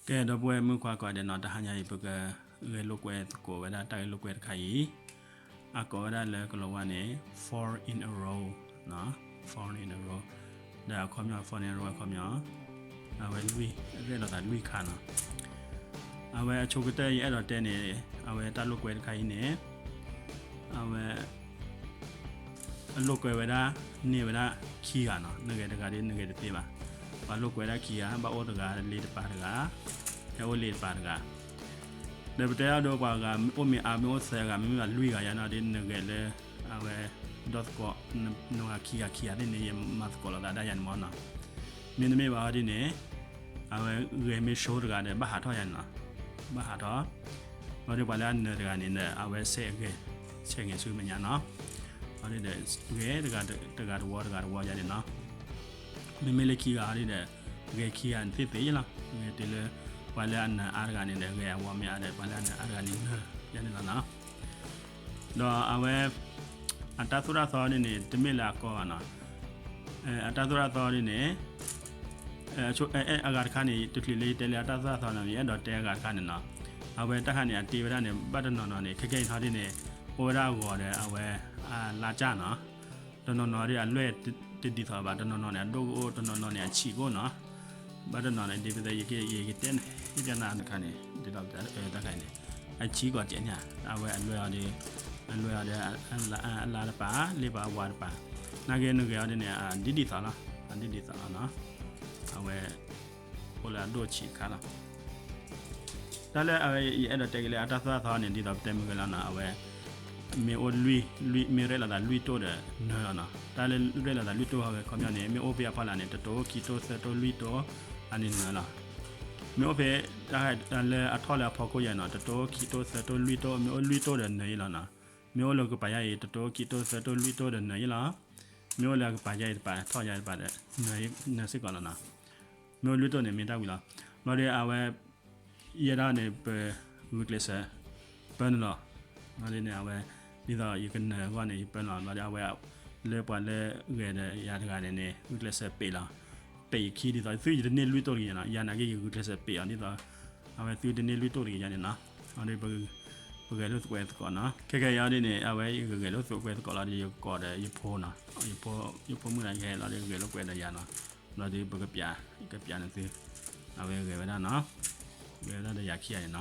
ကဲ ဒီပုၢ်ဝဲၢ်မုၣ်ခွါကိးဂၤဒဲးနီၤ, တဟါညါအံၤ ပကဂဲၤလိာ်ကွဲသကိးဝဲဒၣ်တၢ်ဂဲၤလိာ်ကွဲတခါအံၤ, အကိးဝဲဒၣ်လၢကလီၤဝါန့ၣ် four in a row နီၤ, four in a row ဒီးအခီပညီ four in a row အခီပညီ အဝဲလွံၢ် ရဲၣ်လိာ်သးလွံၢ်ခါနီၤ. အဝဲအဆိကတၢၢ်ယအဲၣ်ဒိးတဲန့ၣ် အဝဲတၢ်လိာ်ကွဲတခါအံၤန့ၣ် အဝဲ အလိာ်ကွဲဝဲဒၣ် န့ၢ်ဝဲဒၣ်ခံဂၤနီၤ, နဂဲၤတဂၤဒီးနဂဲၤတသ့ဘၣ်. ပှၤလိာ်ကွဲဒၣ်ခံဂၤ ဘၣ်အိၣ်တဂၤလ့တပၤတဂၤ, ဟဲအိၣ်လ့တပၤတဂၤ. ဒီးပတဲအဒိပှၤဂၤအိၣ်မ့ၢ်အါမ့ၢ်အိၣ်သၢဂၤ မ့မ့ၢ်ဘၣ်လွံၢ်ဂၤယါနီၤဒီး နဂဲၤလၢ အဝဲ ဒီသကိး နဂၤခံဂၤခံဂၤသ့ၣ်န့ၣ် ယမၤသကိးလိာ်သးဒၣ်ယါန့ၣ်မ့ၢ်နီၤ. မ့တမ့ၢ်ဘၣ်ဟီဒ်န့ၣ် အဝဲဂဲၤမ့ၢ်ဆိတဂၤဒီး ဘၣ်ဟးထီၣ်ယါန့ၣ်နီၤ, ဘၣ်ဟးထီၣ်. ဘျီဒီးပှၤလၢအနၢၤတဂၤန့ၣ်ဒီး အဝဲဆဲးဂဲၤ, ဆဲးဂဲၤဆူမဲာ်ညါနီၤ. ဘျီဒီး ဂဲၤတဂၤတဝီတဂၤတဝီယါန့ၣ်နီၤ. မ့မ့ၢ်လၢခံဂၤဟီဒ်ဒီး ဂဲၤခံဂၤန့ၣ်သ့ၣ်သ့ၣ်ယလီၤ, ဂဲၤတုၤလၢ ပှၤလၢအနၢၤအါတဂၤန့ၣ်ဒီး ဂဲၤအဝီမ့ၢ်အါဒီး ပှၤလၢအနၢၤအါတဂၤန့ၣ်နၢၤယါန့ၣ်လီၤနီၤ. ဒီးအဝဲ အတၢ်သိၣ်တၢ်သီဒ်န့ၣ် တမ့ၢ်လၢအကီဘၣ်နီၤ. အတၢ်သိၣ်တၢ်သီဒ်န့ၣ် အဂၤတခါန့ၣ် တချုးလၢယတဲလၢအတၢ်သိၣ်တၢ်သီနီၤ ယအဲၣ်ဒိးတဲအဂၤတခါန့ၣ်နီၤ. အဝဲတၢ်ခါန့ၣ် အတ့ဝဲဒၣ်န့ၣ် ဘၣ်တနီၤနီၤန့ၣ် ခဲကဲအံၤထီဒ်န့ၣ် အိၣ်ဝဲဒၣ်အဂီၤဒီး အဝဲ အလါကၢ်နီၤ. တနီၤနီၤဒီးအလွဲၢ်တဒ်သိးဘၣ်, တနီၤနီၤန့ၣ် အဒိၣ်ကအိၣ်, တနီၤနီၤန့ၣ် အဆံးကအိၣ်နီၤ. ဘၣ်တနီၤန့ၣ် ဒ်ပသဲ ယကတဲန့ၣ် ယတဲနၤတခါန့ၣ် ဒ်သိးတၢ်ခါန့ၣ် အဆံးကီးကဲးန့ၣ် အဝဲအလွဲၢ်အီၤဒီး အလွဲၢ်အီၤဒီး အလါတပၤ လ့ပၤဝါတပၤ, နာ်က့နဂဲၤအီၤဒ်န့ၣ် အဒ်ဒ်သိးလီၤ, အဒ်ဒ်သိးလီၤနီၤ. အဝဲ အိၣ်လၢအဒိၣ်ဆံးတခါလီၤ. တၢ်လၢအဝဲယအဲၣ်ဒိးတဲက့ၤလၢအတၢ်သိၣ်တၢ်သီန့ၣ် ဒ်သိးပတဲမုၢ်ဂဲၤလီၤနီၤ, အဝဲ မ့ၢ်အိၣ်လွံၢ်, မ့ၢ်ရဲၣ်လိာ်သးလွံၢ်တိၢ်ဒီးနၢၤလီၤနီၤ. တၢ်လၢရဲၣ်လိာ်သးလွံၢ်တိၢ်ဟီဂဲၤခီပညီန့ၣ် မ့ၢ်အိၣ်ဖဲအဖီလာ်န့ၣ် တတိၢ် ခံတိၢ် သၢတိၢ် လွံၢ်တိၢ် အန့ၣ်နၢၤလီၤ. မ့ၢ်အိၣ်ဖဲ လၢအထီၣ်လၢအဖီခိၣ်ယါနီၤ တတိၢ် ခံတိၢ် သၢတိၢ် လွံၢ်တိၢ်, မ့ၢ်အိၣ်လွံၢ်တိၢ်ဒီးနၢၤယါလီၤနီၤ. မ့ၢ်အိၣ်လၢကပၤယါအံၤ တတိၢ် ခံတိၢ် သၢတိၢ် လွံၢ်တိၢ်ဒီးနၢၤယါလီၤ. မ့ၢ်အိၣ်လၢအကပၤယါအံၤတပၤထီၣ်ယါတပၤဒီး နၢၤစ့ၢ်ကီးလီၤနီၤ. မ့ၢ်အိၣ်လွံၢ်တိၢ်န့ၣ် မ့ၢ်တၢ်ဝံၤလီၤ. ဘျီဒီးအဝဲ ယဲဒၣ်န့ၣ် ပဂုာ်ကျဲးစၢး ပၢနုာ်လီၤ. ဘျီဒီးန့ၣ် အဝဲ ဒ်သိးယကနၢၤအဂီၢ်န့ၣ် ယပၢနုာ်လီၤ. ဘျီဒီးအဝဲ လၢပှၤလၢဂဲၤဒီးယၤတဂၤန့ၣ်န့ၣ် ဂုာ်ကျဲးစၢးပ့းလီၤ. ပ့းယခံဒ်သိး သုယတန့ၢ်လွံၢ်တိၢ်တဂ့ၤနီၤ, ယၤနာ်က့ ယဂုာ်ကျဲးစၢးပ့းအီၤဒ်သိး အဝဲသုတန့ၢ်လွံၢ်တိၢ်တဂ့ၤယါန့ၣ်နီၤ. အီၤဒီး ပဂဲၤလိာ်သးကွဲသကိးနီၤ. ခဲကဲအံၤအီၤဒ်န့ၣ် အဝဲယဂဲၤလိာ်သးကွဲသကိးလီၤဒီး ယကကိးဒီးယဖိနီၤ. ယဖိမုၣ်န့ၣ် ယဟဲလီၤဒီး ဂဲၤလိာ်ကွဲဒီးယၤနီၤ. ဘျီဒီး ပကပျး ကပျးန့ၢ်သု အဝဲဂဲၤဝဲဒၣ်နီၤ. ဂဲၤဝဲဒၣ်ဒီးယၤခံဂၤန့ၣ်နီၤ.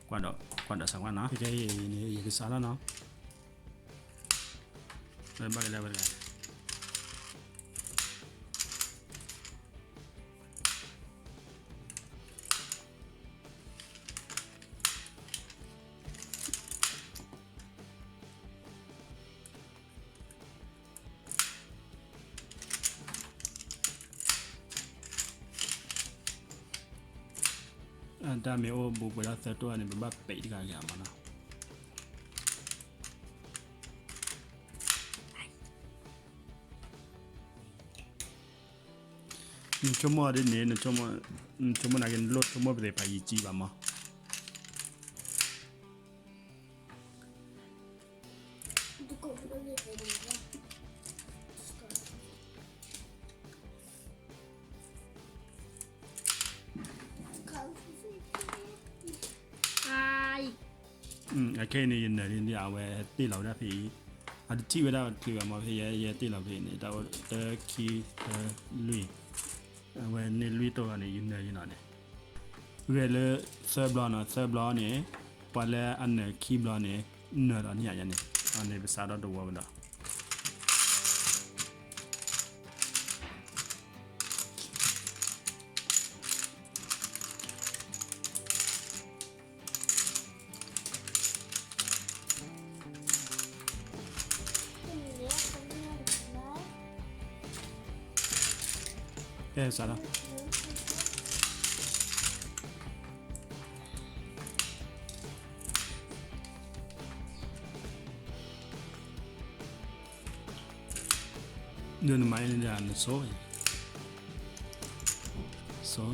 ကွၢ်ဒီး ကွၢ်ဒီးစးကွၢ်နီၤ. ခဲကဲအံၤန့ၣ် ယကစးလီၤနီၤ. ဘၣ်ကလဲၤဝဲတဂၤ တၢ်မ့ၢ်အိၣ်ဘူးပှဲၤဒီးသၢတိၢ်န့ၣ် ပဘၣ်ပံးတဂၤဂၤမးနီၤ. နဆိကမိၣ်ဒ်န့ၣ် နဆိကမိၣ်နာ်က့ နလိၣ်ဆိကမိၣ်ပသ့ၣ်တဖၣ်ယံာ်ကံဘၣ်မး. အခဲအံၤန့ၣ် ယနၢၤဒ်န့ၣ် အဝဲတ့ၢ်လီၤဝဲဒၣ်ဖဲအံၤ, အတထံၣ်ဝဲဒၣ်တချုးဘၣ်မး ဖဲယဲယဲတ့ၢ်လီၤဖဲအံၤန့ၣ် တၢ်အိၣ်တၢ်ခံတၢ်လွံၢ်, အဝဲန့ၢ်လွံၢ်တိၢ်လီၤန့ၣ် ယနၢၤယနီၤန့ၣ်, ဂဲၤလၢသၢဘျီနီၤ, သၢဘျီန့ၣ် ပှၤလၢအနၢၤခံဘျီန့ၣ် နၢၤဒီးန့ၢ်ယၤန့ၣ်, အန့ၣ်ပစးထီၣ်တဝီကဒီး ကဲစးထီၣ် ဒ်နမၤအံၤန့ၣ်ဒီး နဆိ, ဆိ,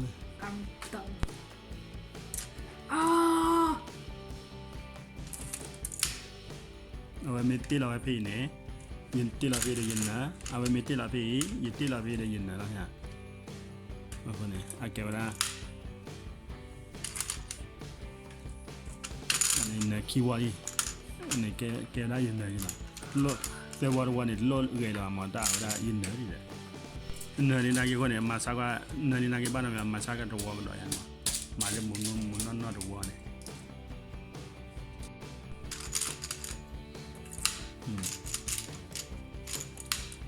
အဝဲမ့ၢ်တ့ၢ်လီၤဝဲဖဲအံၤန့ၣ်, ယတ့ၢ်လီၤဖဲအံၤဒီးယနၢၤ, အဝဲမ့ၢ်တ့ၢ်လီၤဖဲအံၤ, ယတ့ၢ်လီၤဖဲအံၤဒီးယနၢၤလီၤ. အဃိန့ၣ် အကဲဝဲဒၣ် ယနၢၤခံဝီလံ, န့ၣ်ကဲဝဲဒၣ်ယနၢၤလံနီၤ, သၢဝီတဝီန့ၣ် တလိၣ်ဂဲၤလၢၤမး တၢ်ဝဲဒၣ်ယနၢၤလံဒီး, နၢၤလံနာ်က့အဃိန့ၣ် မၤဆါကွၢ်, နၢၤလံနာ်က့ဘၣ်နီၤ မၤဆါကွၢ်တဝီကဒီးယါနီၤ, မၤလၢမူနီၢ်နီၢ်တဝီန့ၣ်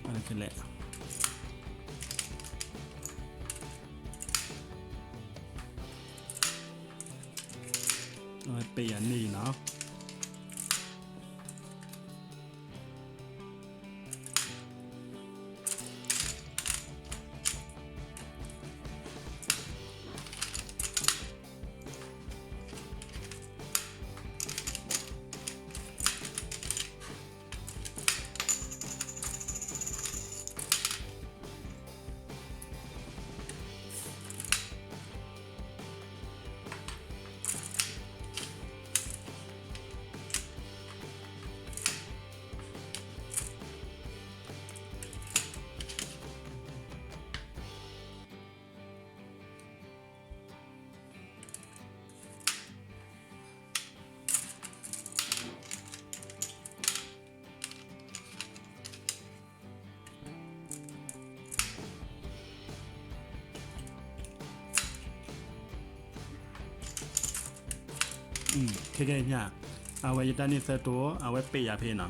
အဝဲလဲၣ်, အဝဲပ့ၢ်ယၤန့ၢ်နီၤ. ခဲကဲညါ, အဝဲယတၢ်န့ၢ်သၢတိၢ် အဝဲပ့ၢ်ယၤဖဲနီၤ,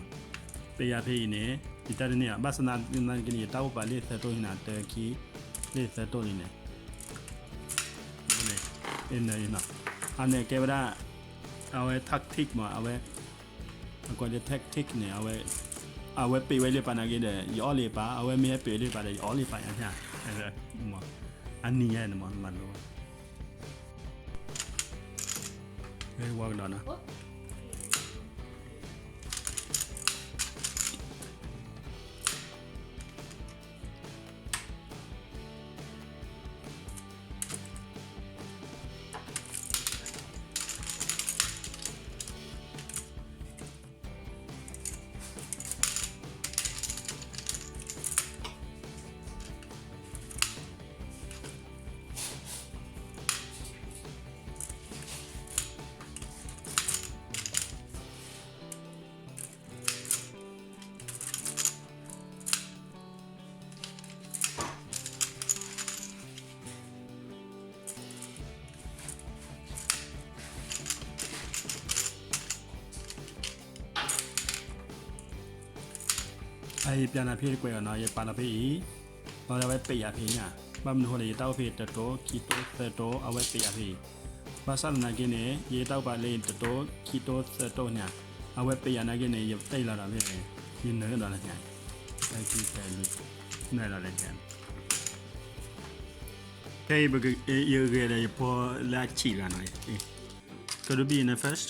ပ့ၢ်ယၤဖဲအံၤန့ၣ် ယတၢ်တန့ၢ်ဘၣ်, ဘၣ်ဆၣ်သနာ်က့န့ၣ် ယတၢ်အိၣ်ပာ်လၢသၢတိၢ်ဟံးနၤ တၢခံ လၢသၢတိၢ်လံန့ၣ် အန့ၣ်ကဲဝဲဒၣ် အဝဲ tactic မး အဝဲ အကွဲးလၢ tactic န့ၣ် အဝဲ အဝဲပ့ၢ်ဝဲလၢပာ်နာ်က့ဒီး ယအီၣ်လၢပာ်, အဝဲမ့ၢ်ဟဲပ့ၢ်လၢပာ်ဒီး ယအီၣ်လၢပာ်ညါ, အနံၤညါန့ၣ်မး မၤလိဝဲ ဝဲကဒီးနီၤ. အယပျးနၤဖဲတကွဲးအီၤနီၤ, ယပာ်လီၤဖဲအံၤ, ဘၣ်ဒီးအဝဲပ့ၢ်ယၤဖဲညါ, ဘၣ်မနုၤအဃိလဲၣ် ယတၢ်အိၣ်ဖဲတတိၢ် ခံတိၢ် သၢတိၢ် အဝဲပ့ၢ်ယၤဖဲအံၤ, ဘၣ်ဆၣ်သနာ်က့န့ၣ် ယတၢ်အိၣ်ပာ်လၢတတိၢ် ခံတိၢ် သၢတိၢ်ညါ, အဝဲပ့ၢ်ယၤနာ်က့န့ၣ် ယတဲလီၤဒီးဖဲန့ၣ် ယနၢၤဒီးလၢညါ, တၢ်ခံတၢ်လွံၢ်, နၢၤဒီးလၢညါ, ခဲအံၤ ယဂဲၤဒီးယဖိလၢအဆံးတဂၤနီၤ, ကဒုးဘံၣ်နၤ first.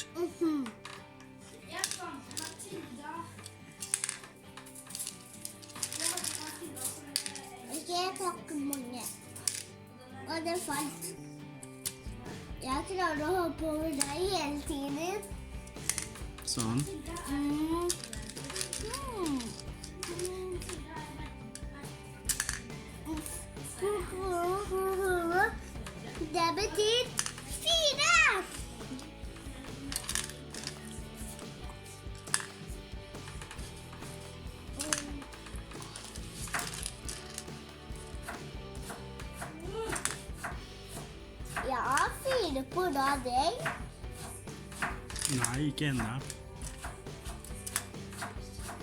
Oké, pak munye. Wat ervan. Ja, ik zou nog een poging naar je tien is. Zo'n. Mm. Mm. Dat betekent vier. Ja, vier de poeder, denk. Nej, ik ken dat.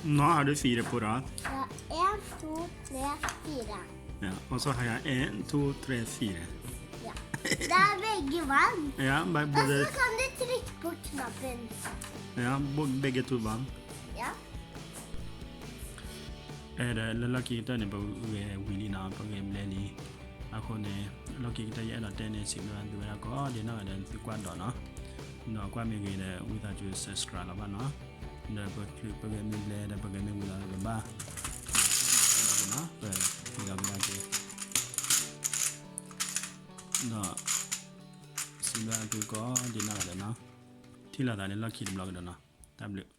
Nou, de vier de poeder. Ja, één, twee, drie, vier. Ja, en zo ga je één, twee, drie, vier. Ja. Daar ben ik van. Ja, bij bijvoorbeeld. Dat is van de trickpot snappen. Ja, bo-, bij het toe van. Ja. အဲၣ်ဒိးလၢလီၢ်ခံကတၢၢ်န့ၣ် ပဂဲၤဝံၤလံနီၤ, ပဂဲၤဘျဲလံ. အဃိန့ၣ် လီၢ်ခံကတၢၢ်ယအဲၣ်ဒိးတဲန့ၣ် စံးဘျုးသုဝဲဒၣ်ကိးဒ်နီၢ်ဂၤဒဲး သုကွၢ်ဒီးနီၤ, ဒီးကွၢ်မ့ၢ်ဂ့ၤဒီး ဝံသးစူၤ subscribe လီၤဘၣ်နီၤ, ဒီးပချုးပဂဲၤမ့ၢ်ဘျဲဒီး ပဂဲၤမ့ၢ်ဝံၤလီၤကဘၣ်, ပဝံၤလီၤကဘၣ်က့ၤ, ဒီး စံးဘျုးသုကိးဒ်နီၢ်ဂၤဒဲးနီၤ, ထံၣ်လိာ်သးလၢလီၢ်ခံတဘျီကဒီးနီၤ, တၢ်ဘျုး